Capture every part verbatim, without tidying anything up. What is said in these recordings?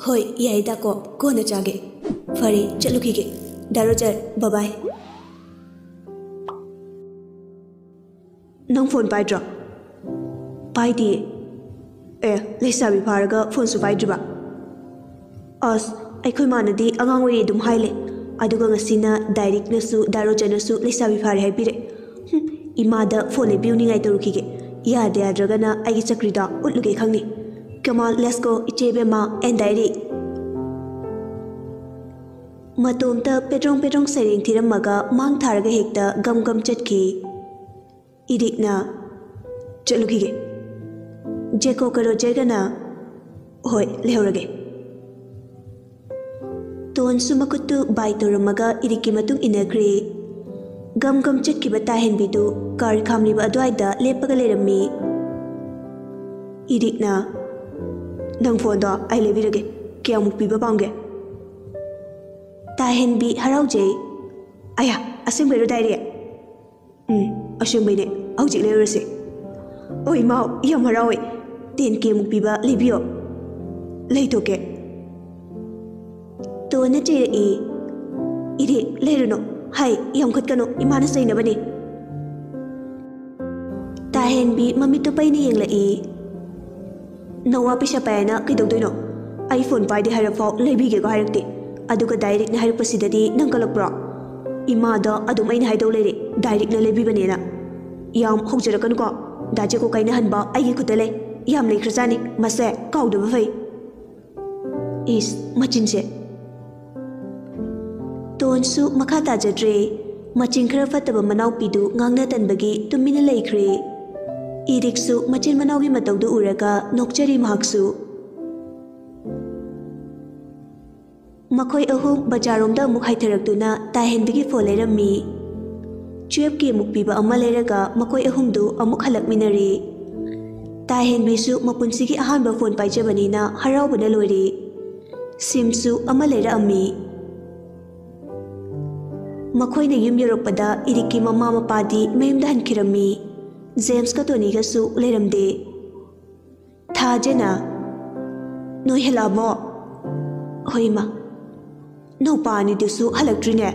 ꯍꯣꯏ, ꯌꯥꯏ ꯗꯥꯀꯣ, ꯀꯣꯟꯅ ꯆꯥꯒꯦ꯫ ꯐꯔꯦ, ꯆꯠꯂꯨꯈꯤꯒꯦ꯫ ꯗꯥ ꯔꯣꯖꯔ, ꯕꯥꯏ ꯕꯥꯏ꯫ ꯅꯪ ꯐꯣꯟ ꯄꯥꯏꯗ꯭ꯔꯣ? ꯄꯥꯏꯗꯤꯌꯦ꯫ ꯑꯦ, ꯂꯩꯁꯥꯕꯤ ꯐꯥꯔꯒ ꯐꯣꯟꯁꯨ ꯄꯥꯏꯗ꯭ꯔꯤꯕ? ꯑꯁ, ꯑꯩꯈꯣꯏ ꯃꯥꯅꯗꯤ ꯑꯉꯥꯡ ꯑꯣꯏꯔꯤ ꯑꯗꯨꯝ ꯍꯥꯏꯂꯦ꯫ ꯑꯗꯨꯒ ꯉꯁꯤꯅ ꯗꯥꯏꯔꯤꯛꯅꯁꯨ ꯗꯥ ꯔꯣꯖꯔꯅꯁꯨ ꯂꯩꯁꯥꯕꯤ ꯐꯥꯔꯦ ꯍꯥꯏꯕꯤꯔꯦ꯫ ꯍꯨꯝ, ꯏꯃꯥꯗ ꯐꯣꯟ ꯂꯩꯕꯤꯌꯨꯅꯤꯡꯉꯥꯏ ꯇꯧꯔꯨꯈꯤꯒꯦ꯫ ꯌꯥꯗ ꯌꯥꯗ꯭ꯔꯒꯅ ꯑꯩꯒꯤ ꯆꯀ꯭ꯔꯤꯗꯣ ꯎꯠꯂꯨꯒꯦ ꯈꯪꯅꯤ꯫ Come on, let's go, ꯏꯆꯦ ꯏꯕꯦꯝꯃ and ꯗꯥꯏꯔꯤ꯫ ꯃꯇꯣꯝꯇ ꯄꯦꯗ꯭ꯔꯣꯡ ꯄꯦꯗ꯭ꯔꯣꯡ ꯁꯩꯔꯦꯡ ꯊꯤꯔꯝꯃꯒ ꯃꯥꯡ ꯊꯥꯔꯒ ꯍꯦꯛꯇ ꯒꯝ ꯒꯝ ꯆꯠꯈꯤ꯫ ꯏꯔꯤꯛꯅ, "ꯆꯠꯂꯨꯈꯤꯒꯦ꯫" ꯖꯦꯀꯣꯕꯀ ꯔꯣꯖꯔꯒꯅ, "ꯍꯣꯏ, ꯂꯩꯍꯧꯔꯒꯦ꯫" ꯇꯣꯟꯁꯨ ꯃꯈꯨꯠꯇꯨ ꯕꯥꯏ ꯇꯧꯔꯝꯃꯒ ꯏꯔꯤꯛꯀꯤ ꯃꯇꯨꯡ ꯏꯟꯅꯈ꯭ꯔꯦ꯫ ꯒꯝ ꯒꯝ ꯆꯠꯈꯤꯕ ꯇꯥꯍꯦꯟꯕꯤꯗꯨ ꯀꯥꯔ ꯈꯥꯝꯂꯤꯕ ꯑꯗꯨꯋꯥꯏꯗ ꯂꯦꯞꯄꯒ ꯂꯩꯔꯝꯃꯤ꯫ ꯏꯔꯤꯛꯅ, "ꯅꯪ ꯐꯣꯟꯗꯣ ꯑꯩ ꯂꯩꯕꯤꯔꯒꯦ꯫ ꯀꯌꯥꯃꯨꯛ ꯄꯤꯕ ꯄꯥꯝꯒꯦ?" ꯇꯥꯍꯦꯟꯕꯤ ꯍꯔꯥꯎꯖꯩ꯫ "ꯑꯌꯥ, ꯑꯁꯦꯡꯕꯩꯔꯣ ꯗꯥꯏꯔꯤ?" "ꯎꯝ, ꯑꯁꯦꯡꯕꯩꯅꯦ꯫ ꯍꯧꯖꯤꯛ ꯂꯩꯔꯨꯔꯁꯦ꯫" "ꯑꯣ ꯏꯃꯥꯎ, ꯌꯥꯝ ꯍꯔꯥꯎꯋꯦ꯫ Ten K ꯃꯨꯛ ꯄꯤꯕ ꯂꯩꯕꯤꯌꯣ꯫ ꯂꯩꯊꯣꯛꯀꯦ꯫" ꯇꯣꯟꯅ ꯆꯩꯔꯛꯏ꯫ "ꯏꯔꯤꯛ, ꯂꯩꯔꯨꯅꯨ꯫ ꯍꯥꯏ, ꯌꯥꯝ ꯈꯠꯀꯅꯨ, ꯏꯃꯥꯅ ꯆꯩꯅꯕꯅꯦ꯫" ꯇꯥꯍꯦꯟꯕꯤ ꯃꯃꯤꯠꯇꯨ ꯄꯩꯅ ꯌꯦꯡꯂꯛꯏ꯫ "ꯅꯋꯥ ꯄꯩꯁꯥ ꯄꯥꯏ ꯍꯥꯏꯅ ꯀꯩꯗꯧꯗꯣꯏꯅꯣ? ꯑꯩ ꯐꯣꯟ ꯄꯥꯏꯗꯦ ꯍꯥꯏꯔꯐꯥꯎ ꯂꯩꯕꯤꯒꯦꯒ ꯍꯥꯏꯔꯛꯇꯦ꯫ ꯑꯗꯨꯒ ꯗꯥꯏꯔꯤꯛꯅ ꯍꯥꯏꯔꯛꯄꯁꯤꯗꯗꯤ ꯅꯪ ꯀꯜꯂꯛꯄ꯭ꯔꯣ? ꯏꯃꯥꯗ ꯑꯗꯨꯝ ꯑꯩꯅ ꯍꯥꯏꯗꯧ ꯂꯩꯔꯦ, ꯗꯥꯏꯔꯤꯛꯅ ꯂꯩꯕꯤꯕꯅꯦꯅ꯫ ꯌꯥꯝ ꯍꯧꯖꯔꯛꯀꯅꯨꯀꯣ, ꯗꯥ ꯖꯦꯀꯣ ꯀꯥꯏꯅꯍꯟꯕ ꯑꯩꯒꯤ ꯈꯨꯠꯇ ꯂꯩ꯫ ꯌꯥꯝ ꯂꯩꯈ꯭ꯔꯖꯥꯠꯅꯤ, ꯃꯁꯦ ꯀꯥꯎꯗꯕ ꯐꯩ꯫" ꯏꯁ, ꯃꯆꯤꯟꯁꯦ꯫ ꯇꯣꯟꯁꯨ ꯃꯈꯥ ꯇꯥꯖꯗ꯭ꯔꯦ꯫ ꯃꯆꯤꯟ ꯈꯔ ꯐꯠꯇꯕ ꯃꯅꯥꯎꯄꯤꯗꯨ ꯉꯥꯡꯅ ꯇꯟꯕꯒꯤ ꯇꯨꯃꯤꯟꯅ ꯂꯩꯈ꯭ꯔꯦ꯫ ꯏꯔꯤꯛꯁꯨ ꯃꯆꯤꯟ ꯃꯅꯥꯎꯒꯤ ꯃꯇꯧꯗꯨ ꯎꯔꯒ ꯅꯣꯛꯆꯔꯤ ꯃꯍꯥꯛꯁꯨ꯫ ꯃꯈꯣꯏ ꯑꯍꯨꯝ ꯕꯖꯥꯔꯔꯣꯝꯗ ꯑꯃꯨꯛ ꯍꯥꯏꯊꯔꯛꯇꯨꯅ ꯇꯥꯍꯦꯟꯕꯤꯒꯤ ꯐꯣꯟ ꯂꯩꯔꯝꯃꯤ꯫ Twelve K ꯃꯨꯛ ꯄꯤꯕ ꯑꯃ ꯂꯩꯔꯒ ꯃꯈꯣꯏ ꯑꯍꯨꯝꯗꯨ ꯑꯃꯨꯛ ꯍꯜꯂꯛꯃꯤꯟꯅꯔꯦ꯫ ꯇꯥꯍꯦꯟꯕꯤꯁꯨ ꯃꯄꯨꯟꯁꯤꯒꯤ ꯑꯍꯥꯟꯕ ꯐꯣꯟ ꯄꯥꯏꯖꯕꯅꯤꯅ ꯍꯔꯥꯎꯕꯅ ꯂꯣꯏꯔꯦ꯫ ꯁꯤꯝꯁꯨ ꯑꯃ ꯂꯩꯔꯛꯑꯝꯃꯤ꯫ ꯃꯈꯣꯏꯅ ꯌꯨꯝ ꯌꯧꯔꯛꯄꯗ ꯏꯔꯤꯛꯀꯤ ꯃꯃꯥ ꯃꯄꯥꯗꯤ ꯃꯌꯨꯝꯗ ꯍꯟꯈꯤꯔꯝꯃꯤ꯫ ꯖꯦꯝꯁꯀ ꯇꯣꯅꯤꯒꯁꯨ ꯂꯩꯔꯝꯗꯦ꯫ ꯊꯥꯖꯅ, "ꯅꯣꯏ ꯍꯜꯂꯛꯑꯕꯣ?" ꯍꯣꯏ ꯏꯃꯥ꯫ ꯅꯧꯄꯥ ꯑꯅꯤꯗꯨꯁꯨ ꯍꯜꯂꯛꯇ꯭ꯔꯤꯅꯦ꯫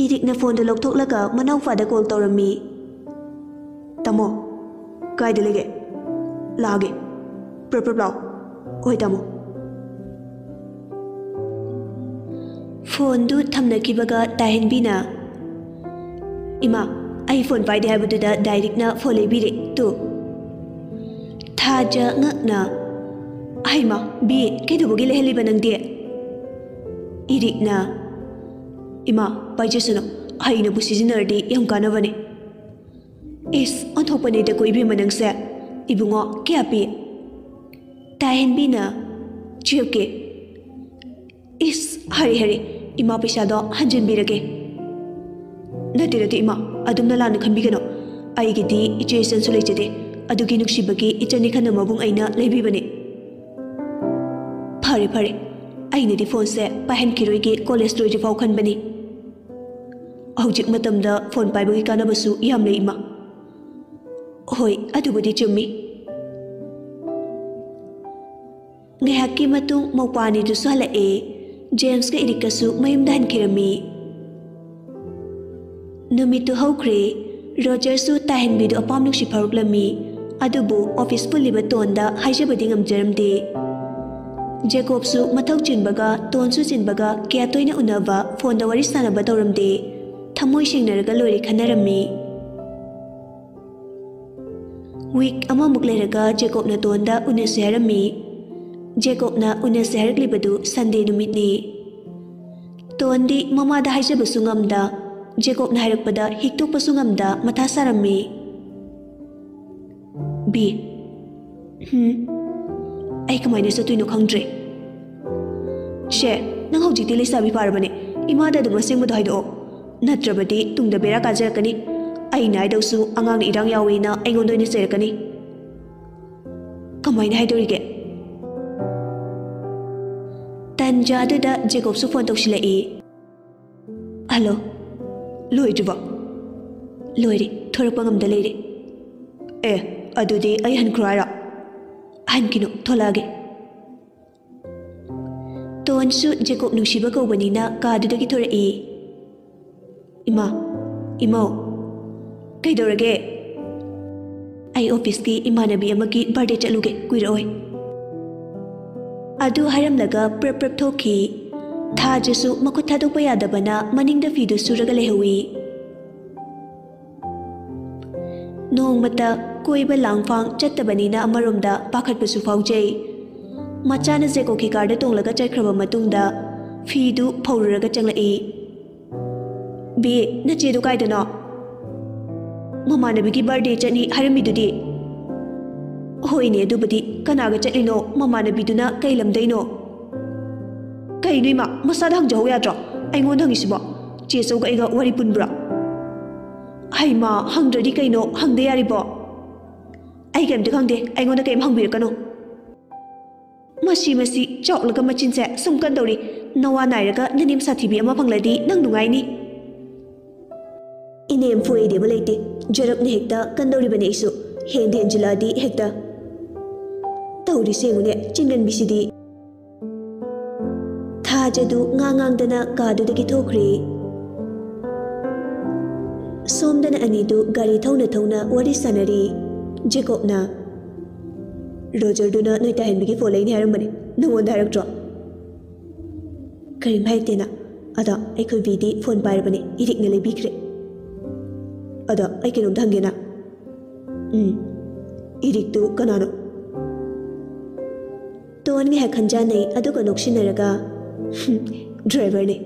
ꯏꯔꯤꯛꯅ ꯐꯣꯟꯗꯨ ꯂꯧꯊꯣꯛꯂꯒ ꯃꯅꯥꯎꯄꯥꯗ ꯀꯣꯜ ꯇꯧꯔꯝꯃꯤ꯫ "ꯇꯥꯃꯣ, ꯀꯥꯏꯗ ꯂꯩꯒꯦ? ꯂꯥꯛꯑꯒꯦ꯫ ꯄ꯭ꯔꯞ ꯄ꯭ꯔꯞ ꯂꯥꯛꯑꯣ꯫" "ꯍꯣꯏ ꯇꯥꯃꯣ꯫" ꯐꯣꯟꯗꯨ ꯊꯝꯅꯈꯤꯕꯒ ꯇꯥꯍꯦꯟꯕꯤꯅ, "ꯏꯃꯥ, ꯑꯩ ꯐꯣꯟ ꯄꯥꯏꯗꯦ ꯍꯥꯏꯕꯗꯨꯗ ꯗꯥꯏꯔꯤꯛꯅ ꯐꯣꯟ ꯂꯩꯕꯤꯔꯦ ꯇꯨ꯫" ꯊꯥꯖ ꯉꯛꯅ, "ꯍꯩꯃꯥ, ꯕꯤ, ꯀꯩꯗꯧꯕꯒꯤ ꯂꯩꯍꯜꯂꯤꯕ ꯅꯪꯗꯤ?" ꯏꯔꯤꯛꯅ, "ꯏꯃꯥ, ꯄꯥꯏꯖꯁꯅꯨ, ꯍꯩꯅꯕꯨ ꯁꯤꯖꯤꯟꯅꯔꯗꯤ ꯌꯥꯝ ꯀꯥꯟꯅꯕꯅꯦ꯫" "ꯏꯁ, ꯑꯣꯟꯊꯣꯛꯄꯅꯤꯗꯀꯣ ꯏꯕꯦꯝꯃ ꯅꯪꯁꯦ꯫ ꯏꯕꯨꯡꯉꯣ, ꯀꯌꯥ ꯄꯤ?" ꯇꯥꯍꯦꯟꯕꯤꯅ, "ꯇꯨꯌꯦꯜꯐ ꯀꯦ꯫" "ꯏꯁ, ꯍꯥꯏꯔꯦ ꯍꯥꯏꯔꯦ, ꯏꯃꯥ ꯄꯩꯁꯥꯗꯣ ꯍꯟꯖꯤꯟꯕꯤꯔꯒꯦ꯫" "ꯅꯠꯇꯦ ꯅꯠꯇꯦ ꯏꯃꯥ, ꯑꯗꯨꯝꯅ ꯂꯥꯟꯅ ꯈꯟꯕꯤꯒꯅꯨ꯫ ꯑꯩꯒꯤꯗꯤ ꯏꯆꯦ ꯏꯆꯟꯁꯨ ꯂꯩꯖꯗꯦ, ꯑꯗꯨꯒꯤ ꯅꯨꯡꯁꯤꯕꯒꯤ ꯏꯆꯟꯅꯤ ꯈꯟꯅ ꯃꯕꯨꯡ ꯑꯩꯅ ꯂꯩꯕꯤꯕꯅꯦ꯫" "ꯐꯔꯦ ꯐꯔꯦ, ꯑꯩꯅꯗꯤ ꯐꯣꯟꯁꯦ ꯄꯥꯏꯍꯟꯈꯤꯔꯣꯏꯒꯦ, ꯀꯣꯂꯦꯖ ꯂꯣꯏꯗ꯭ꯔꯤꯐꯥꯎ ꯈꯟꯕꯅꯤ꯫ ꯍꯧꯖꯤꯛ ꯃꯇꯝꯗ ꯐꯣꯟ ꯄꯥꯏꯕꯒꯤ ꯀꯥꯟꯅꯕꯁꯨ ꯌꯥꯝ ꯂꯩ ꯏꯃꯥ꯫" "ꯍꯣꯏ, ꯑꯗꯨꯕꯨꯗꯤ ꯆꯨꯝꯃꯤ꯫" ꯉꯥꯏꯍꯥꯛꯀꯤ ꯃꯇꯨꯡ ꯃꯧꯄꯥ ꯑꯅꯤꯗꯨꯁꯨ ꯍꯜꯂꯛꯑꯦ꯫ ꯖꯦꯝꯁꯀ ꯏꯔꯤꯛꯀꯁꯨ ꯃꯌꯨꯝꯗ ꯍꯟꯈꯤꯔꯝꯃꯤ꯫ ꯅꯨꯃꯤꯠꯇꯨ ꯍꯧꯈ꯭ꯔꯦ꯫ ꯔꯣꯖꯔꯁꯨ ꯇꯥꯍꯦꯟꯕꯤꯗꯨ ꯑꯄꯥꯝ ꯅꯨꯡꯁꯤ ꯐꯥꯎꯔꯛꯂꯝꯃꯤ꯫ ꯑꯗꯨꯕꯨ ꯑꯣꯐꯤꯁ ꯄꯨꯜꯂꯤꯕ ꯇꯣꯟꯗ ꯍꯥꯏꯖꯕꯗꯤ ꯉꯝꯖꯔꯝꯗꯦ꯫ ꯖꯦꯀꯣꯕꯁꯨ ꯃꯊꯧ ꯆꯤꯟꯕꯒ ꯇꯣꯟꯁꯨ ꯆꯤꯟꯕꯒ ꯀꯌꯥ ꯇꯣꯏꯅ ꯎꯅꯕ, ꯐꯣꯟꯗ ꯋꯥꯔꯤ ꯁꯥꯟꯅꯕ ꯇꯧꯔꯝꯗꯦ꯫ ꯊꯃꯣꯏ ꯁꯦꯡꯅꯔꯒ ꯂꯣꯏꯔꯦ ꯈꯟꯅꯔꯝꯃꯤ꯫ ꯋꯤꯛ ꯑꯃꯃꯨꯛ ꯂꯩꯔꯒ ꯖꯦꯀꯣꯕꯅ ꯇꯣꯟꯗ ꯎꯅꯁꯦ ꯍꯥꯏꯔꯝꯃꯤ꯫ ꯖꯦꯀꯣꯕꯅ ꯎꯅꯁꯦ ꯍꯥꯏꯔꯛꯂꯤꯕꯗꯨ ꯁꯟꯗꯦ ꯅꯨꯃꯤꯠꯅꯤ꯫ ꯇꯣꯟꯗꯤ ꯃꯃꯥꯗ ꯍꯥꯏꯖꯕꯁꯨ ꯉꯝꯗ, ꯖꯦꯀꯣꯕꯅ ꯍꯥꯏꯔꯛꯄꯗ ꯍꯤꯛꯇꯣꯛꯄꯁꯨ ꯉꯝꯗ ꯃꯊꯥ ꯁꯥꯔꯝꯃꯤ꯫ "ꯕꯤ, ꯍꯨꯝ, ꯑꯩ ꯀꯃꯥꯏꯅ ꯆꯠꯇꯣꯏꯅꯣ ꯈꯪꯗ꯭ꯔꯦ꯫ ꯁꯦ, ꯅꯪ ꯍꯧꯖꯤꯛꯇꯤ ꯂꯩꯁꯥꯕꯤ ꯐꯥꯔꯕꯅꯦ, ꯏꯃꯥꯗ ꯑꯗꯨꯝ ꯑꯁꯦꯡꯕꯗꯣ ꯍꯥꯏꯗꯣꯛꯑꯣ꯫ ꯅꯠꯇ꯭ꯔꯕꯗꯤ ꯇꯨꯡꯗ ꯕꯦꯔꯥ ꯀꯥꯖꯔꯛꯀꯅꯤ꯫ ꯑꯩꯅ ꯍꯥꯏꯗꯧꯁꯨ ꯑꯉꯥꯡꯅ ꯏꯔꯥꯡ ꯌꯥꯎꯋꯦꯅ ꯑꯩꯉꯣꯟꯗ ꯑꯣꯏꯅ ꯆꯩꯔꯛꯀꯅꯤ꯫" "ꯀꯃꯥꯏꯅ ꯍꯥꯏꯗꯣꯔꯤꯒꯦ?" ꯇꯟꯖꯥꯗꯨꯗ ꯖꯦꯀꯣꯕꯁꯨ ꯐꯣꯟ ꯇꯧꯁꯤꯜꯂꯛꯏ꯫ "ꯍꯜꯂꯣ, ꯂꯣꯏꯗ꯭ꯔꯤꯕꯣ?" "ꯂꯣꯏꯔꯦ, ꯊꯣꯔꯛꯄ ꯉꯝꯗ ꯂꯩꯔꯦ꯫" "ꯑꯦ, ꯑꯗꯨꯗꯤ ꯑꯩ ꯍꯟꯈ꯭ꯔꯣ ꯍꯥꯏꯔꯣ?" "ꯍꯟꯈꯤꯅꯨ, ꯊꯣꯛꯂꯛꯑꯒꯦ꯫" ꯇꯣꯟꯁꯨ ꯖꯦꯀꯣꯕ ꯅꯨꯡꯁꯤꯕ ꯀꯧꯕꯅꯤꯅ ꯀꯥꯗꯨꯗꯒꯤ ꯊꯣꯔꯛꯏ꯫ "ꯏꯃꯥ, ꯏꯃꯧ, ꯀꯩꯗꯧꯔꯒꯦ?" "ꯑꯩ ꯑꯣꯐꯤꯁꯀꯤ ꯏꯃꯥꯟꯅꯕꯤ ꯑꯃꯒꯤ ꯕꯥꯔꯗꯦ ꯆꯠꯂꯨꯒꯦ, ꯀꯨꯏꯔꯛꯑꯣꯏ꯫" ꯑꯗꯨ ꯍꯥꯏꯔꯝꯂꯒ ꯄ꯭ꯔꯞ ꯄ꯭ꯔꯞ ꯊꯣꯛꯈꯤ꯫ ꯊꯥꯖꯁꯨ ꯃꯈꯨꯠ ꯊꯥꯗꯣꯛꯄ ꯌꯥꯗꯕꯅ ꯃꯅꯤꯡꯗ ꯐꯤꯗꯨ ꯁꯨꯔꯒ ꯂꯩꯍꯧꯏ꯫ ꯅꯣꯡꯃꯇ ꯀꯣꯏꯕ ꯂꯥꯡꯐꯥꯡ ꯆꯠꯇꯕꯅꯤꯅ ꯑꯃꯔꯣꯝꯗ ꯄꯥꯈꯠꯄꯁꯨ ꯐꯥꯎꯖꯩ꯫ ꯃꯆꯥꯅ ꯖꯦꯀꯣꯕꯀꯤ ꯀꯥꯔꯗ ꯇꯣꯡꯂꯒ ꯆꯠꯈ꯭ꯔꯕ ꯃꯇꯨꯡꯗ ꯐꯤꯗꯨ ꯐꯧꯔꯨꯔꯒ ꯆꯪꯂꯛꯏ꯫ "ꯕꯤ, ꯅꯆꯦꯗꯨ ꯀꯥꯏꯗꯅꯣ? ꯃꯃꯥꯟꯅꯕꯤꯒꯤ ꯕꯥꯔꯗꯦ ꯆꯠꯅꯤ ꯍꯥꯏꯔꯝꯃꯤꯗꯨꯗꯤ?" "ꯍꯣꯏꯅꯦ, ꯑꯗꯨꯕꯨꯗꯤ ꯀꯅꯥꯒ ꯆꯠꯂꯤꯅꯣ? ꯃꯃꯥꯟꯅꯕꯤꯗꯨꯅ ꯀꯩ ꯂꯝꯗꯩꯅꯣ?" "ꯀꯩꯅꯣ ꯏꯃꯥ, ꯃꯁꯥꯗ ꯍꯪꯖꯍꯧ ꯌꯥꯗ꯭ꯔꯣ? ꯑꯩꯉꯣꯟꯗ ꯍꯪꯉꯤꯁꯤꯕꯣ? ꯆꯦ ꯆꯧꯒ ꯑꯩꯒ ꯋꯥꯔꯤ ꯄꯨꯟꯕ꯭ꯔꯣ?" "ꯍꯩꯃꯥ, ꯍꯪꯗ꯭ꯔꯗꯤ ꯀꯩꯅꯣ, ꯍꯪꯗ ꯌꯥꯔꯤꯕꯣ?" "ꯑꯩ ꯀꯩꯝꯇ ꯈꯪꯗꯦ, ꯑꯩꯉꯣꯟꯗ ꯀꯩꯝ ꯍꯪꯕꯤꯔꯛꯀꯅꯨ꯫" "ꯃꯁꯤ, ꯃꯁꯤ ꯆꯥꯎꯂꯒ ꯃꯆꯤꯟꯁꯦ ꯁꯨꯝ ꯀꯟꯗꯧꯔꯤ꯫ ꯅꯋꯥ ꯅꯥꯏꯔꯒ ꯅꯅꯦꯝ ꯁꯥꯊꯤꯕꯤ ꯑꯃ ꯐꯪꯂꯗꯤ ꯅꯪ ꯅꯨꯡꯉꯥꯏꯅꯤ꯫" "ꯏꯅꯦꯝ ꯐꯨꯏꯗꯦꯕ ꯂꯩꯇꯦ, ꯖꯔꯞꯅ ꯍꯦꯛꯇ ꯀꯟꯗꯧꯔꯤꯕꯅꯤ ꯑꯩꯁꯨ, ꯍꯦꯟꯗ ꯍꯦꯟꯖꯤꯜꯂꯛꯑꯗꯤ ꯍꯦꯛꯇ꯫ ꯇꯧꯔꯤꯁꯦ ꯌꯦꯡꯉꯨꯅꯦ, ꯆꯤꯟꯒꯟꯕꯤꯁꯤꯗꯤ꯫" ꯊꯥꯖꯗꯨ ꯉꯥꯡ ꯉꯥꯡꯗꯅ ꯀꯥꯗꯨꯗꯒꯤ ꯊꯣꯛꯈ꯭ꯔꯦ꯫ ꯁꯣꯝꯗꯅ ꯑꯅꯤꯗꯨ ꯒꯥꯔꯤ ꯊꯧꯅ ꯊꯧꯅ ꯋꯥꯔꯤ ꯁꯥꯟꯅꯔꯤ꯫ ꯖꯦꯀꯣꯕꯅ, "ꯔꯣꯖꯔꯗꯨꯅ ꯅꯣꯏ ꯇꯥꯍꯟꯕꯤꯒꯤ ꯐꯣꯟ ꯂꯩꯅꯤ ꯍꯥꯏꯔꯝꯕꯅꯦ, ꯅꯪꯉꯣꯟꯗ ꯍꯥꯏꯔꯛꯇ꯭ꯔꯣ?" "ꯀꯔꯤꯝ ꯍꯥꯏꯔꯛꯇꯦꯅ꯫ ꯑꯗꯣ ꯑꯩꯈꯣꯏ ꯕꯤꯗꯤ ꯐꯣꯟ ꯄꯥꯏꯔꯕꯅꯦ, ꯏꯔꯤꯛꯅ ꯂꯩꯕꯤꯈ꯭ꯔꯦ꯫ ꯑꯗꯣ ꯑꯩ ꯀꯩꯅꯣꯝꯇ ꯍꯪꯒꯦꯅ꯫" "ꯎꯝ, ꯏꯔꯤꯛꯇꯨ ꯀꯅꯥꯅꯣ?" ꯇꯣꯟ ꯉꯥꯏꯍꯥꯛ ꯈꯟꯖꯥꯟꯅꯩ, ꯑꯗꯨꯒ ꯅꯣꯛꯁꯤꯟꯅꯔꯒ, "ꯍꯨꯝ, ꯗ꯭ꯔꯥꯏꯚꯔꯅꯦ꯫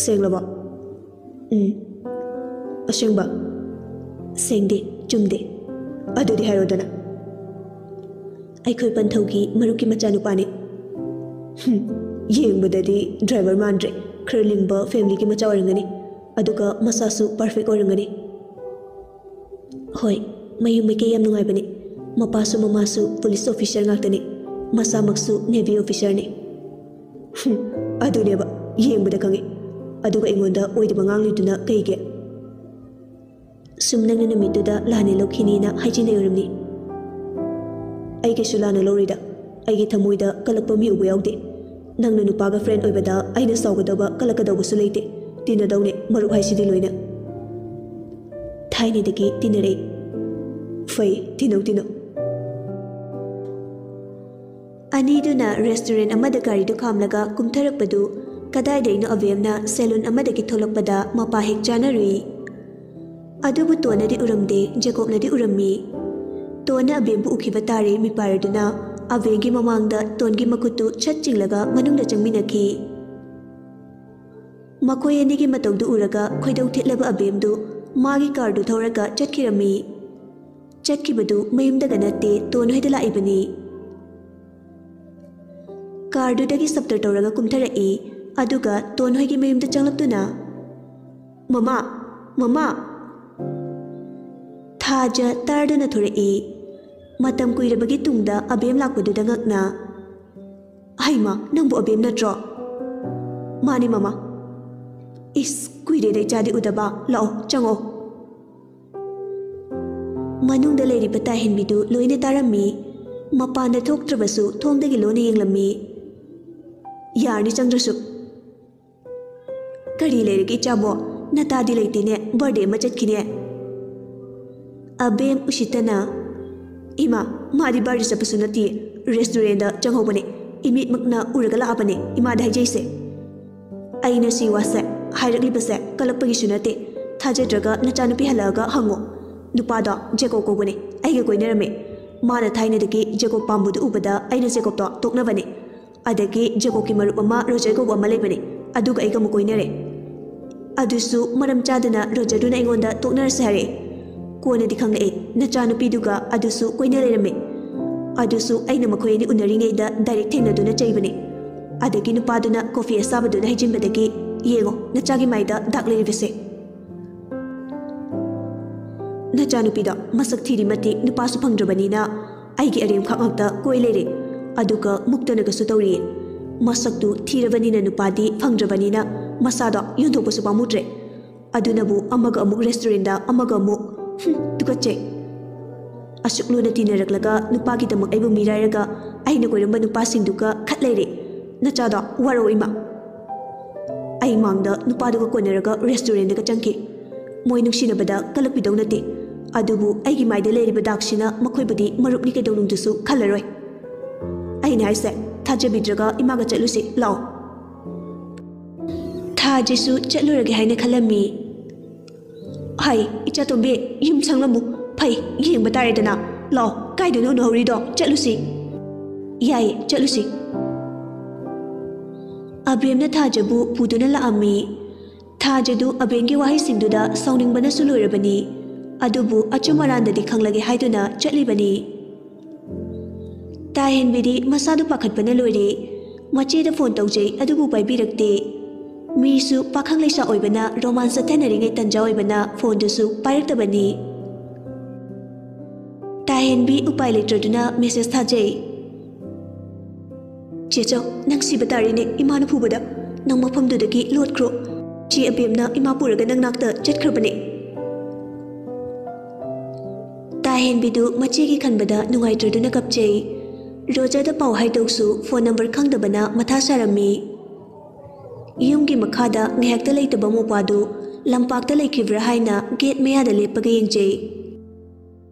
ꯁꯦꯡꯂꯕꯣ?" "ꯎꯝ꯫ ꯑꯁꯦꯡꯕ?" "ꯁꯦꯡꯗꯦ, ꯆꯨꯝꯗꯦ꯫" "ꯑꯗꯨꯗꯤ ꯍꯥꯏꯔꯣꯗꯅ꯫" "ꯑꯩꯈꯣꯏ ꯄꯟꯊꯧꯒꯤ ꯃꯔꯨꯞꯀꯤ ꯃꯆꯥꯅꯨꯄꯥꯅꯦ꯫" "ꯍꯨꯝ, ꯌꯦꯡꯕꯗꯗꯤ ꯗ꯭ꯔꯥꯏꯚꯔ ꯃꯥꯟꯗ꯭ꯔꯦ, ꯈꯔ ꯂꯤꯡꯕ ꯐꯦꯃꯤꯂꯤꯒꯤ ꯃꯆꯥ ꯑꯣꯏꯔꯝꯒꯅꯤ, ꯑꯗꯨꯒ ꯃꯁꯥꯁꯨ ꯄꯔꯐꯦꯛ ꯑꯣꯏꯔꯝꯒꯅꯤ꯫" "ꯍꯣꯏ, ꯃꯌꯨꯝ ꯃꯀꯩ ꯌꯥꯝ ꯅꯨꯡꯉꯥꯏꯕꯅꯦ꯫ ꯃꯄꯥꯁꯨ ꯃꯃꯥꯁꯨ ꯄꯨꯂꯤꯁ ꯑꯣꯐꯤꯁꯔ ꯉꯥꯛꯇꯅꯦ, ꯃꯁꯥꯃꯛꯁꯨ ꯅꯦꯚꯤ ꯑꯣꯐꯤꯁꯔꯅꯦ꯫" "ꯍꯨꯝ, ꯑꯗꯨꯅꯦꯕ, ꯌꯦꯡꯕꯗ ꯈꯪꯉꯤ꯫ ꯑꯗꯨꯒ ꯑꯩꯉꯣꯟꯗ ꯑꯣꯏꯗꯕ ꯉꯥꯡꯂꯤꯗꯨꯅ ꯀꯩꯒꯤ?" "ꯁꯨꯝ ꯅꯪꯅ ꯅꯨꯃꯤꯠꯇꯨꯗ ꯂꯥꯟꯅ ꯂꯧꯈꯤꯅꯤꯅ ꯍꯥꯏꯖꯤꯟꯅꯩ ꯑꯣꯏꯔꯝꯅꯤ꯫" "ꯑꯩ ꯀꯩꯁꯨ ꯂꯥꯟꯅ ꯂꯧꯔꯣꯏꯗ, ꯑꯩꯒꯤ ꯊꯃꯣꯏꯗ ꯀꯜꯂꯛꯄ ꯃꯤꯍꯧꯕ ꯌꯥꯎꯗꯦ꯫ ꯅꯪꯅ ꯅꯨꯄꯥꯒ ꯐ꯭ꯔꯦꯟ ꯑꯣꯏꯕꯗ ꯑꯩꯅ ꯁꯥꯎꯒꯗꯧꯕ ꯀꯂꯛꯀꯗꯧꯕꯁꯨ ꯂꯩꯇꯦ꯫ ꯇꯤꯟꯅꯗꯧꯅꯦ, ꯃꯔꯨꯞ ꯍꯥꯏꯁꯤꯗꯤ ꯂꯣꯏꯅ꯫ ꯊꯥꯏꯅꯗꯒꯤ ꯇꯤꯟꯅꯔꯛꯏ꯫ ꯐꯩ, ꯇꯤꯟꯅꯧ, ꯇꯤꯟꯅꯧ꯫ ꯑꯅꯤꯗꯨꯅ ꯔꯦꯁꯇꯨꯔꯦꯟ ꯑꯃꯗ ꯒꯥꯔꯤꯗꯨ ꯈꯥꯝꯂꯒ ꯀꯨꯝꯊꯔꯛꯄꯗꯨ ꯀꯗꯥꯏꯗꯩꯅꯣ ꯑꯕꯦꯝꯅ ꯁꯦꯂꯨꯟ ꯑꯃꯗꯒꯤ ꯊꯣꯛꯂꯛꯄꯗ ꯃꯄꯥ ꯍꯦꯛ ꯆꯥꯅꯔꯨꯏ꯫ ꯑꯗꯨꯕꯨ ꯇꯣꯟꯅꯗꯤ ꯎꯔꯝꯗꯦ, ꯖꯦꯀꯣꯕꯅꯗꯤ ꯎꯔꯝꯃꯤ꯫ ꯇꯣꯟꯅ ꯑꯕꯦꯝꯕꯨ ꯎꯈꯤꯕ ꯇꯥꯔꯦ ꯃꯤꯄꯥꯏꯔꯗꯨꯅ ꯑꯕꯦꯝꯒꯤ ꯃꯃꯥꯡꯗ ꯇꯣꯟꯒꯤ ꯃꯈꯨꯠꯇꯨ ꯁꯠ ꯆꯤꯡꯂꯒ ꯃꯅꯨꯡꯗ ꯆꯪꯃꯤꯟꯅꯈꯤ꯫ ꯃꯈꯣꯏ ꯑꯅꯤꯒꯤ ꯃꯇꯧꯗꯨ ꯎꯔꯒ ꯈꯣꯏꯗꯧ ꯊꯤꯠꯂꯕ ꯑꯕꯦꯝꯗꯨ ꯃꯥꯒꯤ ꯀꯥꯔꯗꯨ ꯊꯧꯔꯒ ꯆꯠꯈꯤꯔꯝꯃꯤ꯫ ꯆꯠꯈꯤꯕꯗꯨ ꯃꯌꯨꯝꯗꯒ ꯅꯠꯇꯦ, ꯇꯣꯟ ꯍꯣꯏꯗ ꯂꯥꯛꯏꯕꯅꯤ꯫ ꯀꯥꯔꯗꯨꯗꯒꯤ ꯁꯞꯇꯔ ꯇꯧꯔꯒ ꯀꯨꯝꯊꯔꯛꯏ, ꯑꯗꯨꯒ ꯇꯣꯟ ꯍꯣꯏꯒꯤ ꯃꯌꯨꯝꯗ ꯆꯪꯂꯛꯇꯨꯅ, "ꯃꯃꯥ! ꯃꯃꯥ!" ꯊꯥꯖ ꯇꯥꯔꯗꯨꯅ ꯊꯣꯔꯛꯏ꯫ ꯃꯇꯝ ꯀꯨꯏꯔꯕꯒꯤ ꯇꯨꯡꯗ ꯑꯕꯦꯝ ꯂꯥꯛꯄꯗꯨꯗ ꯉꯛꯅ, "ꯍꯩꯃꯥ, ꯅꯪꯕꯨ ꯑꯕꯦꯝ ꯅꯠꯇ꯭ꯔꯣ?" "ꯃꯥꯅꯤ, ꯃꯃꯥ꯫" "ꯏꯁ, ꯀꯨꯏꯔꯦꯗ ꯏꯆꯥꯗꯤ ꯎꯗꯕ꯫ ꯂꯥꯛꯑꯣ, ꯆꯪꯉꯛꯑꯣ꯫" ꯃꯅꯨꯡꯗ ꯂꯩꯔꯤꯕ ꯇꯥꯍꯦꯟꯕꯤꯗꯨ ꯂꯣꯏꯅ ꯇꯥꯔꯝꯃꯤ꯫ ꯃꯄꯥꯟꯗ ꯊꯣꯛꯇ꯭ꯔꯕꯁꯨ ꯊꯣꯡꯗꯒꯤ ꯂꯣꯟꯅ ꯌꯦꯡꯂꯝꯃꯤ꯫ "ꯌꯥꯔꯅꯤ, ꯆꯪꯗ꯭ꯔꯁꯨ꯫" "ꯀꯔꯤ ꯂꯩꯔꯒꯦ ꯏꯆꯥꯕꯣ? ꯅꯇꯥꯗꯤ ꯂꯩꯇꯦꯅꯦ, ꯕꯥꯔꯗꯦ ꯑꯃ ꯆꯠꯈꯤꯅꯦ꯫" ꯑꯕꯦꯝ ꯎꯁꯤꯠꯇꯅ, "ꯏꯃꯥ, ꯃꯥꯗꯤ ꯕꯥꯔꯗꯦ ꯆꯠꯄꯁꯨ ꯅꯠꯇꯦ, ꯔꯦꯁꯇꯨꯔꯦꯟꯗ ꯆꯪꯍꯧꯕꯅꯦ, ꯏꯃꯤꯠꯃꯛꯅ ꯎꯔꯒ ꯂꯥꯛꯑꯕꯅꯦ, ꯏꯃꯥꯗ ꯍꯥꯏꯖꯩꯁꯦ꯫" "ꯑꯩꯅ ꯁꯤ ꯋꯥꯁꯦ ꯍꯥꯏꯔꯛꯂꯤꯕꯁꯦ ꯀꯜꯂꯛꯄꯒꯤꯁꯨ ꯅꯠꯇꯦ, ꯊꯥꯖꯗ꯭ꯔꯒ ꯅꯆꯥꯅꯨꯄꯤ ꯍꯜꯂꯛꯑꯒ ꯍꯪꯉꯣ꯫ ꯅꯨꯄꯥꯗꯣ ꯖꯦꯀꯣꯕ ꯀꯧꯕꯅꯦ, ꯑꯩꯒ ꯀꯣꯏꯅꯔꯝꯃꯦ꯫ ꯃꯥꯅ ꯊꯥꯏꯅꯗꯒꯤ ꯖꯦꯀꯣꯕ ꯄꯥꯝꯕꯗꯨ ꯎꯕꯗ ꯑꯩꯅ ꯖꯦꯀꯣꯕꯇꯣ ꯇꯣꯛꯅꯕꯅꯦ꯫ ꯑꯗꯒꯤ ꯖꯦꯀꯣꯕꯀꯤ ꯃꯔꯨꯞ ꯑꯃ ꯔꯣꯖꯔ ꯀꯧꯕ ꯑꯃ ꯂꯩꯕꯅꯦ, ꯑꯗꯨꯒ ꯑꯩꯒ ꯑꯃꯨꯛ ꯀꯣꯏꯅꯔꯦ꯫ ꯑꯗꯨꯁꯨ ꯃꯔꯝ ꯆꯥꯗꯅ ꯔꯣꯖꯔꯗꯨꯅ ꯑꯩꯉꯣꯟꯗ ꯇꯣꯛꯅꯔꯁꯦ ꯍꯥꯏꯔꯛꯑꯦ꯫ ꯀꯣꯟꯅꯗꯤ ꯈꯪꯂꯛꯑꯦ, ꯅꯆꯥꯅꯨꯄꯤꯗꯨꯒ ꯑꯗꯨꯁꯨ ꯀꯣꯏꯅ ꯂꯩꯔꯝꯃꯦ꯫ ꯑꯗꯨꯁꯨ ꯑꯩꯅ ꯃꯈꯣꯏ ꯑꯅꯤ ꯎꯅꯔꯤꯉꯩꯗ ꯗꯥꯏꯔꯦꯛ ꯊꯦꯡꯅꯗꯨꯅ ꯆꯩꯕꯅꯦ꯫ ꯑꯗꯒꯤ ꯅꯨꯄꯥꯗꯨꯅ ꯀꯣꯐꯤ ꯑꯁꯥꯕꯗꯨꯅ ꯍꯩꯖꯤꯟꯕꯗꯒꯤ ꯌꯦꯡꯉꯣ, ꯅꯆꯥꯒꯤ ꯃꯥꯏꯗ ꯗꯥꯛ ꯂꯩꯔꯤꯕꯁꯦ꯫ ꯅꯆꯥꯅꯨꯄꯤꯗꯣ ꯃꯁꯛ ꯊꯤꯔꯤ ꯃꯇꯤꯛ ꯅꯨꯄꯥꯁꯨ ꯐꯪꯗ꯭ꯔꯕꯅꯤꯅ ꯑꯩꯒꯤ ꯑꯔꯦꯝꯈꯥꯛ ꯉꯥꯛꯇ ꯀꯣꯏ ꯂꯩꯔꯦ꯫ ꯑꯗꯨꯒ ꯃꯨꯛꯇꯅꯒꯁꯨ ꯇꯧꯔꯤꯌꯦ꯫ ꯃꯁꯛꯇꯨ ꯊꯤꯔꯕꯅꯤꯅ ꯅꯨꯄꯥꯗꯤ ꯐꯪꯗ꯭ꯔꯕꯅꯤꯅ ꯃꯁꯥꯗꯣ ꯌꯣꯟꯊꯣꯛꯄꯁꯨ ꯄꯥꯝꯃꯨꯗ꯭ꯔꯦ꯫ ꯑꯗꯨꯅꯕꯨ ꯑꯃꯒ ꯑꯃꯨꯛ ꯔꯦꯁꯇꯨꯔꯦꯟꯗ, ꯑꯃꯒ ꯑꯃꯨꯛ, ꯍꯨꯝ, ꯇꯨꯀꯠꯆꯩ꯫ ꯑꯁꯨꯛ ꯂꯨꯅ ꯇꯤꯟꯅꯔꯛꯂꯒ ꯅꯨꯄꯥꯒꯤꯗꯃꯛ ꯑꯩꯕꯨ ꯃꯤꯔꯥꯏꯔꯒ ꯑꯩꯅ ꯀꯣꯏꯔꯝꯕ ꯅꯨꯄꯥꯁꯤꯡꯗꯨꯒ ꯈꯠ ꯂꯩꯔꯦ꯫ ꯅꯆꯥꯗꯣ ꯋꯥꯔꯧ ꯏꯃꯥ꯫ ꯑꯩ ꯃꯥꯡꯗ ꯅꯨꯄꯥꯗꯨꯒ ꯀꯣꯟꯅꯔꯒ ꯔꯦꯁꯇꯨꯔꯦꯟꯗꯒ ꯆꯪꯈꯤ꯫ ꯃꯣꯏ ꯅꯨꯡꯁꯤꯅꯕꯗ ꯀꯜꯂꯛꯄꯤꯗꯧ ꯅꯠꯇꯦ꯫ ꯑꯗꯨꯕꯨ ꯑꯩꯒꯤ ꯃꯥꯏꯗ ꯂꯩꯔꯤꯕ ꯗꯥꯛꯁꯤꯅ ꯃꯈꯣꯏꯕꯨꯗꯤ ꯃꯔꯨꯞꯅꯤ ꯀꯩꯗꯧꯅꯨꯡꯗꯁꯨ ꯈꯜꯂꯔꯣꯏ꯫ ꯑꯩꯅ ꯍꯥꯏꯁꯦ, ꯊꯥꯖꯕꯤꯗ꯭ꯔꯒ ꯏꯃꯥꯒ ꯆꯠꯂꯨꯁꯤ, ꯂꯥꯛꯑꯣ꯫ ꯊꯥꯖꯁꯨ ꯆꯠꯂꯨꯔꯒꯦ ꯍꯥꯏꯅ ꯈꯜꯂꯝꯃꯤ꯫ ꯍꯥꯏ, ꯏꯆꯥꯇꯣꯝꯕꯤ, ꯌꯨꯝ ꯁꯪꯂꯝꯃꯨ꯫ ꯐꯩ, ꯌꯦꯡꯕ ꯇꯥꯔꯦꯗꯅ꯫ ꯂꯥꯛꯑꯣ, ꯀꯥꯏꯗꯅꯣ ꯎꯅꯍꯧꯔꯤꯗꯣ? ꯆꯠꯂꯨꯁꯤ꯫ ꯌꯥꯏꯌꯦ, ꯆꯠꯂꯨꯁꯤ꯫ ꯑꯕꯦꯝꯅ ꯊꯥꯖꯕꯨ ꯄꯨꯗꯨꯅ ꯂꯥꯛꯑꯝꯃꯤ꯫ ꯊꯥꯖꯗꯨ ꯑꯕꯦꯝꯒꯤ ꯋꯥꯍꯩꯁꯤꯡꯗꯨꯗ ꯁꯥꯎꯅꯤꯡꯕꯅꯁꯨ ꯂꯣꯏꯔꯕꯅꯤ꯫ ꯑꯗꯨꯕꯨ ꯑꯆꯨꯝ ꯑꯔꯥꯟꯗꯗꯤ ꯈꯪꯂꯒꯦ ꯍꯥꯏꯗꯨꯅ ꯆꯠꯂꯤꯕꯅꯤ꯫ ꯇꯥꯍꯦꯟꯕꯤꯗꯤ ꯃꯁꯥꯗꯨ ꯄꯥꯈꯠꯄꯅ ꯂꯣꯏꯔꯦ꯫ ꯃꯆꯦꯗ ꯐꯣꯟ ꯇꯧꯖꯩ, ꯑꯗꯨꯕꯨ ꯄꯥꯏꯕꯤꯔꯛꯇꯦ꯫ ꯃꯤꯁꯨ ꯄꯥꯈꯪ ꯂꯩꯁꯥ ꯑꯣꯏꯕꯅ ꯔꯣꯃꯥꯟꯁ ꯆꯠꯊꯅꯔꯤꯉꯩ ꯇꯟꯖꯥ ꯑꯣꯏꯕꯅ ꯐꯣꯟꯗꯨꯁꯨ ꯄꯥꯏꯔꯛꯇꯕꯅꯤ꯫ ꯇꯥꯍꯦꯟꯕꯤ ꯎꯄꯥꯏ ꯂꯩꯇ꯭ꯔꯗꯨꯅ ꯃꯦꯁꯦꯖ ꯊꯥꯖꯩ꯫ "ꯆꯦꯆꯧ, ꯅꯪ ꯁꯤꯕ ꯇꯥꯔꯦꯅꯦ ꯏꯃꯥꯅ ꯐꯨꯕꯗ꯫ ꯅꯪ ꯃꯐꯝꯗꯨꯗꯒꯤ ꯂꯣꯠꯈ꯭ꯔꯣ꯫ ꯆꯦ ꯑꯕꯦꯝꯅ ꯏꯃꯥ ꯄꯨꯔꯒ ꯅꯪ ꯅꯥꯛꯇ ꯆꯠꯈ꯭ꯔꯕꯅꯦ꯫" ꯇꯥꯍꯦꯟꯕꯤꯗꯨ ꯃꯆꯦꯒꯤ ꯈꯟꯕꯗ ꯅꯨꯡꯉꯥꯏꯇ꯭ꯔꯗꯨꯅ ꯀꯞꯆꯩ꯫ ꯔꯣꯖꯥꯗ ꯄꯥꯎ ꯍꯥꯏꯗꯧꯁꯨ ꯐꯣꯟ ꯅꯝꯕꯔ ꯈꯪꯗꯕꯅ ꯃꯊꯥ ꯁꯥꯔꯝꯃꯤ꯫ ꯌꯨꯝꯒꯤ ꯃꯈꯥꯗ ꯉꯥꯏꯍꯥꯛꯇ ꯂꯩꯇꯕ ꯃꯧꯄ꯭ꯋꯥꯗꯨ ꯂꯝꯄꯥꯛꯇ ꯂꯩꯈꯤꯕ꯭ꯔꯥ ꯍꯥꯏꯅ ꯒꯦꯠ ꯃꯌꯥꯗ ꯂꯦꯞꯄꯒ ꯌꯦꯡꯖꯩ꯫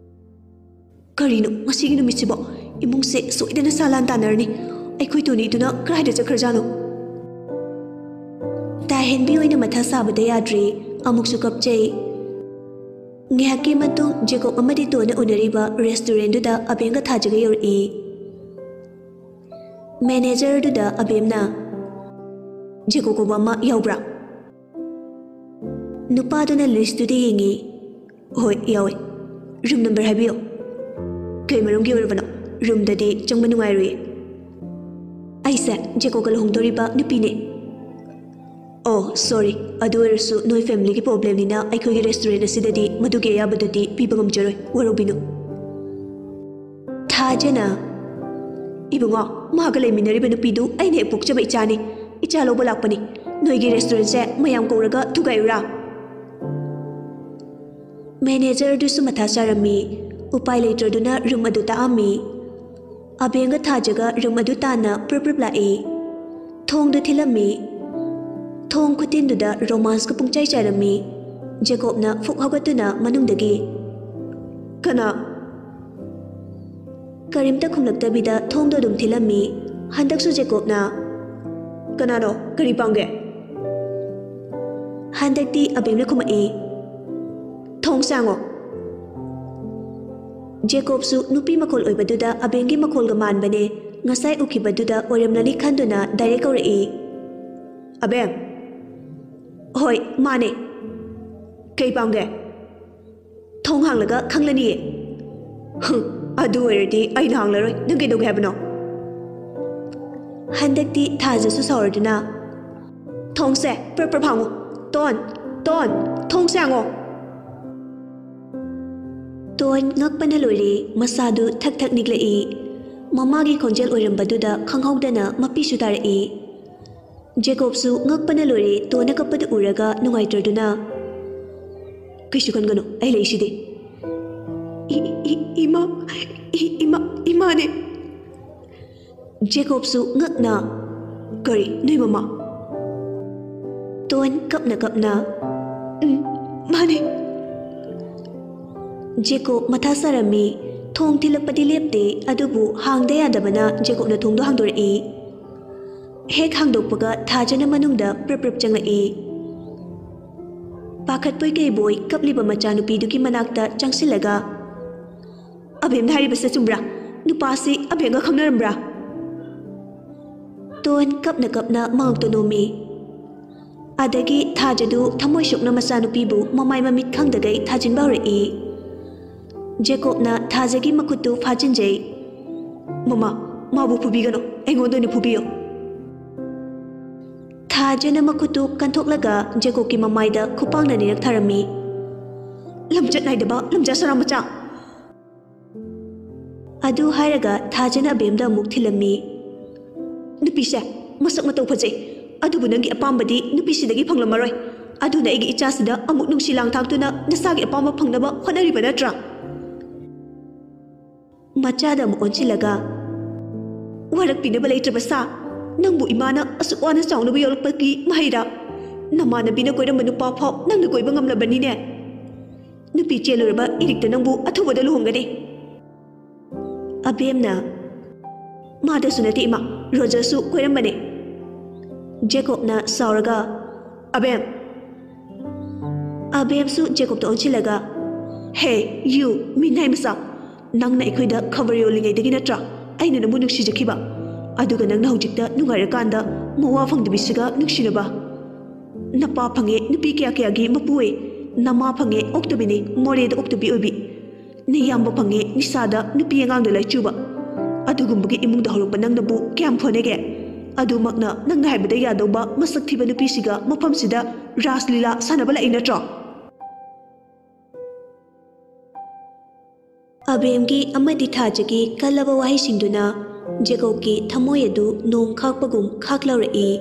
ꯀꯔꯤꯅꯣ ꯉꯁꯤꯒꯤ ꯅꯨꯃꯤꯠꯁꯤꯕꯣ? ꯏꯃꯨꯡꯁꯦ ꯁꯣꯏꯗꯅ ꯁꯥ ꯂꯥꯟ ꯇꯥꯟꯅꯔꯅꯤ꯫ ꯑꯩꯈꯣꯏ ꯇꯣꯅꯤꯗꯨꯅ ꯀꯗꯥꯏꯗ ꯆꯠꯈ꯭ꯔꯖꯥꯠꯅꯣ? ꯇꯥꯍꯦꯟꯕꯤ ꯑꯣꯏꯅ ꯃꯊꯥ ꯁꯥꯕꯗ ꯌꯥꯗ꯭ꯔꯦ꯫ ꯑꯃꯨꯛꯁꯨ ꯀꯞꯆꯩ꯫ ꯉꯥꯏꯍꯥꯛꯀꯤ ꯃꯇꯨꯡ ꯖꯦꯀꯣꯕ ꯑꯃꯗꯤ ꯇꯣꯟꯅ ꯎꯅꯔꯤꯕ ꯔꯦꯁꯇꯨꯔꯦꯟꯗꯨꯗ ꯑꯕꯦꯝꯒ ꯊꯥꯖꯒ ꯌꯧꯔꯛꯏ꯫ ꯃꯦꯅꯦꯖꯔꯗꯨꯗ ꯑꯕꯦꯝꯅ, "ꯖꯦꯀꯣꯕ ꯀꯧꯕ ꯑꯃ ꯌꯥꯎꯕ꯭ꯔꯥ?" ꯅꯨꯄꯥꯗꯨꯅ ꯂꯤꯁꯇꯨꯗ ꯌꯦꯡꯉꯤ꯫ "ꯍꯣꯏ, ꯌꯥꯎꯋꯦ꯫ ꯔꯨꯝ ꯅꯝꯕꯔ ꯍꯥꯏꯕꯤꯌꯣ꯫" "ꯀꯩ ꯃꯔꯝꯒꯤ ꯑꯣꯏꯔꯕꯅꯣ? ꯔꯨꯝꯗꯗꯤ ꯆꯪꯕ ꯅꯨꯡꯉꯥꯏꯔꯣꯏꯌꯦ꯫" "ꯑꯩꯁꯦ ꯖꯦꯀꯣꯕꯀ ꯂꯨꯍꯣꯡꯗꯣꯔꯤꯕ ꯅꯨꯄꯤꯅꯦ꯫" "ꯑꯣ, ꯁꯣꯔꯤ꯫ ꯑꯗꯨ ꯑꯣꯏꯔꯁꯨ ꯅꯣꯏ ꯐꯦꯃꯤꯂꯤꯒꯤ ꯄ꯭ꯔꯣꯕ꯭ꯂꯦꯝꯅꯤꯅ ꯑꯩꯈꯣꯏꯒꯤ ꯔꯦꯁꯇꯨꯔꯦꯟ ꯑꯁꯤꯗꯗꯤ ꯃꯗꯨꯒꯤ ꯑꯌꯥꯕꯗꯨꯗꯤ ꯄꯤꯕ ꯉꯝꯖꯔꯣꯏ꯫ ꯋꯥꯔꯧꯕꯤꯅꯨ꯫" ꯊꯥꯖꯅ, "ꯏꯕꯨꯡꯉꯣ, ꯃꯥꯒ ꯂꯩꯃꯤꯟꯅꯔꯤꯕ ꯅꯨꯄꯤꯗꯨ ꯑꯩꯅ ꯍꯦꯛ ꯄꯣꯛꯆꯕ ꯏꯆꯥꯅꯤ꯫ ꯏꯆꯥ ꯂꯧꯕ ꯂꯥꯛꯄꯅꯤ꯫ ꯅꯣꯏꯒꯤ ꯔꯦꯁꯇꯨꯔꯦꯟꯁꯦ ꯃꯌꯥꯝ ꯀꯧꯔꯒ ꯊꯨꯒꯥꯏꯔꯨꯔꯥ?" ꯃꯦꯅꯦꯖꯔꯗꯨꯁꯨ ꯃꯊꯥ ꯁꯥꯔꯝꯃꯤ꯫ ꯎꯄꯥꯏ ꯂꯩꯇ꯭ꯔꯗꯨꯅ ꯔꯨꯝ ꯑꯗꯨ ꯇꯥꯛꯑꯝꯃꯤ꯫ ꯑꯕꯦꯝꯒ ꯊꯥꯖꯒ ꯔꯨꯝ ꯑꯗꯨ ꯇꯥꯟꯅ ꯄ꯭ꯔꯞ ꯄ꯭ꯔꯞ ꯂꯥꯛꯏ꯫ ꯊꯣꯡꯗꯨ ꯊꯤꯜꯂꯝꯃꯤ꯫ ꯊꯣꯡ ꯈꯨꯊꯤꯟꯗꯨꯗ ꯔꯣꯃꯥꯟꯁꯀ ꯄꯨꯡꯆꯥꯏ ꯆꯥꯏꯔꯝꯃꯤ꯫ ꯖꯦꯀꯣꯕꯅ ꯐꯨꯛ ꯍꯧꯒꯠꯇꯨꯅ ꯃꯅꯨꯡꯗꯒꯤ, "ꯀꯅꯥ?" ꯀꯔꯤꯝꯇ ꯈꯨꯝꯂꯛꯇꯕꯤꯗ ꯊꯣꯡꯗꯣ ꯑꯗꯨꯝ ꯊꯤꯜꯂꯝꯃꯤ꯫ ꯍꯟꯗꯛꯁꯨ ꯖꯦꯀꯣꯕꯅ, "ꯀꯅꯥꯅꯣ? ꯀꯔꯤ ꯄꯥꯝꯒꯦ?" ꯍꯟꯗꯛꯇꯤ ꯑꯕꯦꯝꯅ ꯈꯨꯝꯃꯛꯏ, "ꯊꯣꯡ ꯁꯥꯡꯉꯣ!" ꯖꯦꯀꯣꯕꯁꯨ ꯅꯨꯄꯤ ꯃꯈꯣꯜ ꯑꯣꯏꯕꯗꯨꯗ ꯑꯕꯦꯝꯒꯤ ꯃꯈꯣꯜꯒ ꯃꯥꯟꯕꯅꯦ꯫ ꯉꯁꯥꯏ ꯎꯈꯤꯕꯗꯨꯗ ꯑꯣꯏꯔꯝꯂꯅꯤ ꯈꯟꯗꯨꯅ ꯗꯥꯏꯔꯦꯛ ꯀꯧꯔꯛꯏ, "ꯑꯕꯦꯝ!" "ꯍꯣꯏ, ꯃꯥꯅꯦ꯫ ꯀꯩ ꯄꯥꯝꯒꯦ?" "ꯊꯣꯡ ꯍꯥꯡꯂꯒ ꯈꯪꯂꯅꯤꯌꯦ꯫" "ꯍꯨꯝ, ꯑꯗꯨ ꯑꯣꯏꯔꯗꯤ ꯑꯩꯅ ꯍꯥꯡꯂꯔꯣꯏ꯫ ꯅꯪ ꯀꯩꯗꯧꯒꯦ ꯍꯥꯏꯕꯅꯣ?" ꯍꯟꯗꯛꯇꯤ ꯊꯥꯖꯁꯨ ꯁꯥꯎꯔꯗꯨꯅ, "ꯊꯣꯡꯁꯦ ꯄ꯭ꯔꯞ ꯄ꯭ꯔꯞ ꯍꯥꯡꯉꯨ꯫ ꯇꯣꯟ, ꯇꯣꯟ, ꯊꯣꯡꯁꯦ ꯍꯥꯡꯉꯣ!" ꯇꯣꯟ ꯉꯛꯄꯅ ꯂꯣꯏꯔꯦ꯫ ꯃꯁꯥꯗꯨ ꯊꯛ ꯊꯛ ꯅꯤꯛꯂꯛꯏ꯫ ꯃꯃꯥꯒꯤ ꯈꯣꯟꯖꯦꯜ ꯑꯣꯏꯔꯝꯕꯗꯨꯗ ꯈꯪꯍꯧꯗꯅ ꯃꯄꯤꯁꯨ ꯇꯥꯔꯛꯏ꯫ ꯖꯦꯀꯣꯕꯁꯨ ꯉꯛꯄꯅ ꯂꯣꯏꯔꯦ꯫ ꯇꯣꯟꯅ ꯀꯞꯄꯗꯨ ꯎꯔꯒ ꯅꯨꯡꯉꯥꯏꯇ꯭ꯔꯗꯨꯅ, "ꯀꯩꯁꯨ ꯈꯟꯒꯅꯨ, ꯑꯩ ꯂꯩꯁꯤꯗꯤ꯫" "ꯏ-, ꯏ-, ꯏꯃꯥ, ꯏ-, ꯏꯃꯥ, ꯏꯃꯥꯅꯦ!" ꯖꯦꯀꯣꯕꯁꯨ ꯉꯛꯅ, "ꯀꯔꯤ, ꯅꯣꯏ ꯃꯃꯥ?" ꯇꯣꯟ ꯀꯞꯅ ꯀꯞꯅ, "ꯎꯝ, ꯃꯥꯅꯦ꯫" ꯖꯦꯀꯣꯕ ꯃꯊꯥ ꯁꯥꯔꯝꯃꯤ꯫ ꯊꯣꯡ ꯊꯤꯜꯂꯛꯄꯗꯤ ꯂꯦꯞꯇꯦ, ꯑꯗꯨꯕꯨ ꯍꯥꯡꯗ ꯌꯥꯗꯕꯅ ꯖꯦꯀꯣꯕꯅ ꯊꯣꯡꯗꯣ ꯍꯥꯡꯗꯣꯔꯛꯏ꯫ ꯍꯦꯛ ꯍꯥꯡꯗꯣꯛꯄꯒ ꯊꯥꯖꯅ ꯃꯅꯨꯡꯗ ꯄ꯭ꯔꯞ ꯄ꯭ꯔꯞ ꯆꯪꯂꯛꯏ꯫ ꯄꯥꯈꯠꯄꯣꯏ ꯀꯩꯕꯣꯏ ꯀꯞꯂꯤꯕ ꯃꯆꯥꯅꯨꯄꯤꯗꯨꯒꯤ ꯃꯅꯥꯛꯇ ꯆꯪꯁꯤꯜꯂꯒ, "ꯑꯕꯦꯝꯅ ꯍꯥꯏꯔꯤꯕꯁꯦ ꯆꯨꯝꯕ꯭ꯔꯥ? ꯅꯨꯄꯥꯁꯤ ꯑꯕꯦꯝꯒ ꯈꯪꯅꯔꯝꯕ꯭ꯔꯥ?" ꯇꯣꯟ ꯀꯞꯅ ꯀꯞꯅ ꯃꯉꯛꯇ ꯅꯣꯝꯃꯤ꯫ ꯑꯗꯒꯤ ꯊꯥꯖꯗꯨ ꯊꯃꯣꯏ ꯁꯣꯛꯅ ꯃꯆꯥꯅꯨꯄꯤꯕꯨ ꯃꯃꯥꯏ ꯃꯃꯤꯠ ꯈꯪꯗꯒꯩ ꯊꯥꯖꯤꯟꯕ ꯍꯧꯔꯛꯏ꯫ ꯖꯦꯀꯣꯕꯅ ꯊꯥꯖꯒꯤ ꯃꯈꯨꯠꯇꯨ ꯐꯥꯖꯤꯟꯖꯩ꯫ "ꯃꯃꯥ, ꯃꯥꯕꯨ ꯐꯨꯕꯤꯒꯅꯨ, ꯑꯩꯉꯣꯟꯗ ꯑꯣꯏꯅ ꯐꯨꯕꯤꯌꯨ꯫" ꯊꯥꯖꯅ ꯃꯈꯨꯠꯇꯨ ꯀꯟꯊꯣꯛꯂꯒ ꯖꯦꯀꯣꯕꯀꯤ ꯃꯃꯥꯏꯗ ꯈꯨꯄꯥꯛꯅ ꯑꯅꯤꯔꯛ ꯊꯥꯔꯝꯃꯤ꯫ "ꯂꯝꯆꯠ ꯅꯥꯏꯗꯕ ꯂꯝꯖꯥ ꯁꯣꯔꯥ ꯃꯆꯥ!" ꯑꯗꯨ ꯍꯥꯏꯔꯒ ꯊꯥꯖꯅ ꯑꯕꯦꯝꯗ ꯑꯃꯨꯛ ꯊꯤꯜꯂꯝꯃꯤ꯫ "ꯅꯨꯄꯤꯁꯦ ꯃꯁꯛ ꯃꯇꯧ ꯐꯖꯩ, ꯑꯗꯨꯕꯨ ꯅꯪꯒꯤ ꯑꯄꯥꯝꯕꯗꯤ ꯅꯨꯄꯤꯁꯤꯗꯒꯤ ꯐꯪꯂꯝꯃꯔꯣꯏ꯫ ꯑꯗꯨꯅ ꯑꯩꯒꯤ ꯏꯆꯥꯁꯤꯗ ꯑꯃꯨꯛ ꯅꯨꯡꯁꯤ ꯂꯥꯡ ꯊꯥꯛꯇꯨꯅ ꯅꯁꯥꯒꯤ ꯑꯄꯥꯝꯕ ꯐꯪꯅꯕ ꯍꯣꯠꯅꯔꯤꯕ ꯅꯠꯇ꯭ꯔꯥ?" ꯃꯆꯥꯗ ꯑꯃꯨꯛ ꯑꯣꯟꯁꯤꯜꯂꯒ, "ꯋꯥꯔꯛꯄꯤꯅꯕ ꯂꯩꯇ꯭ꯔꯕ ꯁꯥ? ꯅꯪꯕꯨ ꯏꯃꯥꯅ ꯑꯁꯨꯛ ꯋꯥꯅ ꯆꯥꯎꯅꯕ ꯌꯣꯛꯂꯛꯄꯒꯤ ꯃꯍꯩꯔꯥ? ꯅꯃꯥꯟꯅꯕꯤꯅ ꯀꯣꯏꯔꯝꯕ ꯅꯨꯄꯥ ꯐꯥꯎ ꯅꯪꯅ ꯀꯣꯏꯕ ꯉꯝꯂꯕꯅꯤꯅꯦ꯫ ꯅꯨꯄꯤ ꯆꯦꯜꯂꯨꯔꯕ ꯏꯔꯤꯛꯇ ꯅꯪꯕꯨ ꯑꯊꯨꯕꯗ ꯂꯨꯍꯣꯡꯒꯅꯤ꯫ ꯑꯕꯦꯝꯅ, "ꯃꯥꯗꯁꯨ ꯅꯠꯇꯦ ꯏꯃꯥ, ꯔꯣꯖꯔꯁꯨ ꯀꯣꯏꯔꯝꯕꯅꯦ꯫" ꯖꯦꯀꯣꯕꯅ ꯁꯥꯎꯔꯒ, "ꯑꯕꯦꯝ!" ꯑꯕꯦꯝꯁꯨ ꯖꯦꯀꯣꯕꯇ ꯑꯣꯟꯁꯤꯜꯂꯒ, "ꯍꯦ, ꯌꯨ, ꯃꯤꯅꯥꯏ ꯃꯆꯥ! ꯅꯪꯅ ꯑꯩꯈꯣꯏꯗ ꯈꯕꯔ ꯌꯣꯜꯂꯤꯉꯩꯗꯒꯤ ꯅꯠꯇ꯭ꯔꯥ ꯑꯩꯅ ꯅꯪꯕꯨ ꯅꯨꯡꯁꯤꯖꯈꯤꯕ? ꯑꯗꯨꯒ ꯅꯪꯅ ꯍꯧꯖꯤꯛꯇ ꯅꯨꯡꯉꯥꯏꯔꯀꯥꯟꯗ ꯃꯋꯥ ꯐꯪꯗꯕꯤꯁꯤꯒ ꯅꯨꯡꯁꯤꯅꯕ? ꯅꯄꯥ ꯐꯪꯉꯦ ꯅꯨꯄꯤ ꯀꯌꯥ ꯀꯌꯥꯒꯤ ꯃꯄꯨ ꯑꯣꯏ, ꯅꯃꯥ ꯐꯪꯉꯦ ꯑꯣꯛꯇꯕꯤꯅꯤ, ꯃꯣꯔꯦꯗ ꯑꯣꯛꯇꯕꯤ ꯑꯣꯏꯕꯤ꯫ ꯅꯌꯥꯝꯕ ꯐꯪꯉꯦ ꯅꯤꯁꯥꯗ ꯅꯨꯄꯤ ꯑꯉꯥꯡꯗ ꯂꯥꯏꯆꯨꯕ꯫ ꯑꯗꯨꯒꯨꯝꯕꯒꯤ ꯏꯃꯨꯡꯗ ꯍꯧꯔꯛꯄ ꯅꯪꯅꯕꯨ ꯀꯌꯥꯝ ꯐꯅꯒꯦ? ꯑꯗꯨꯃꯛꯅ ꯅꯪꯅ ꯍꯥꯏꯕꯗ ꯌꯥꯗꯧꯕ ꯃꯁꯛ ꯊꯤꯕ ꯅꯨꯄꯤꯁꯤꯒ ꯃꯐꯝꯁꯤꯗ ꯔꯥꯁ ꯂꯤꯂꯥ ꯁꯥꯟꯅꯕ ꯂꯥꯛꯏ ꯅꯠꯇ꯭ꯔꯣ?" ꯑꯕꯦꯝꯒꯤ ꯑꯃꯗꯤ ꯊꯥꯖꯒꯤ ꯀꯜꯂꯕ ꯋꯥꯍꯩꯁꯤꯡꯗꯨꯅ ꯖꯦꯀꯣꯕꯀꯤ ꯊꯃꯣꯏ ꯑꯗꯨ ꯅꯣꯡ ꯈꯥꯛꯄꯒꯨꯝ ꯈꯥꯛꯂꯧꯔꯛꯏ꯫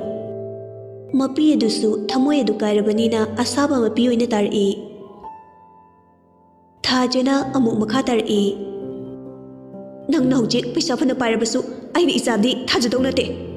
ꯃꯄꯤ ꯑꯗꯨꯁꯨ ꯊꯃꯣꯏ ꯑꯗꯨ ꯀꯥꯏꯔꯕꯅꯤꯅ ꯑꯁꯥꯕ ꯃꯄꯤ ꯑꯣꯏꯅ ꯇꯥꯔꯛꯏ꯫ ꯊꯥꯖꯅ ꯑꯃꯨꯛ ꯃꯈꯥ ꯇꯥꯔꯛꯏ꯫ "ꯅꯪꯅ ꯍꯧꯖꯤꯛ ꯄꯩꯁꯥ ꯐꯅ ꯄꯥꯏꯔꯕꯁꯨ ꯑꯩꯅ ꯏꯆꯥꯗꯤ ꯊꯥꯖꯗꯧ ꯅꯠꯇꯦ꯫